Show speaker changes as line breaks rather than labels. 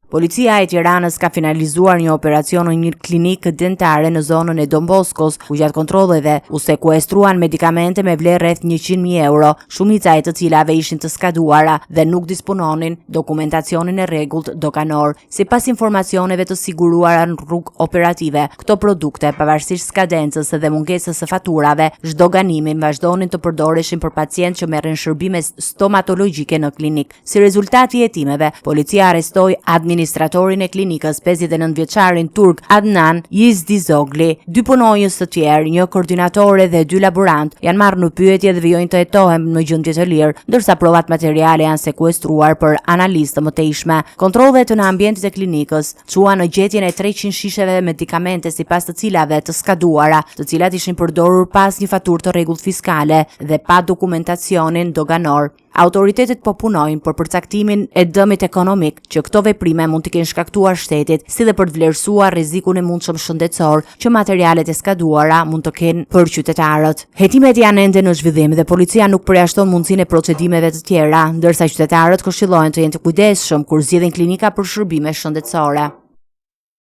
Policia e Tiranës ka finalizuar një operacion në një klinikë dentare në zonën e Don Boskos, ku gjatë kontrolleve u sekuestruan medikamente me vlerë rreth 100.000 euro, shumica e të cilave ishin të skaduara dhe nuk dispononin dokumentacionin e rregullt doganor. Sipas informacioneve të siguruara në rrugë operative, këto produkte, pavarësisht skadencës dhe mungesës së faturave, zhdoganimit vazhdonin të përdoreshin për pacientë që merren shërbime stomatologjike në klinikë. Si rezultat i hetimeve, policia arrestoi administratorin e klinikës 59 vjeçarin turk Adnan Yizdizogli. Dy punonjës të tjerë, një koordinatore dhe dy laborantë janë marrë në pyetje dhe vijojnë të hetohen në gjendje të lirë, ndërsa provat materiale janë sekuestruar për analizë të mëtejshme. Kontrollet në ambientet e klinikës çuan në gjetjen e 300 shisheve medikamente sipas të cilave të skaduara, të cilat ishin përdorur pa asnjë faturë të rregullt fiskale dhe pa dokumentacionin doganor. Autoritetet po punojnë për përcaktimin e dëmit ekonomik që këto veprime mund t'i kenë shkaktuar shtetit, si dhe për të vlerësuar rrezikun e mundshëm shëndetësor që materialet e skaduara mund të kenë për qytetarët. Hetimet janë ende në zhvillim dhe policia nuk përjashton mundësinë e procedimeve të tjera, ndërsa qytetarët këshillohen të jenë të kujdesshëm kur zgjedhin klinika për shërbime shëndetësore.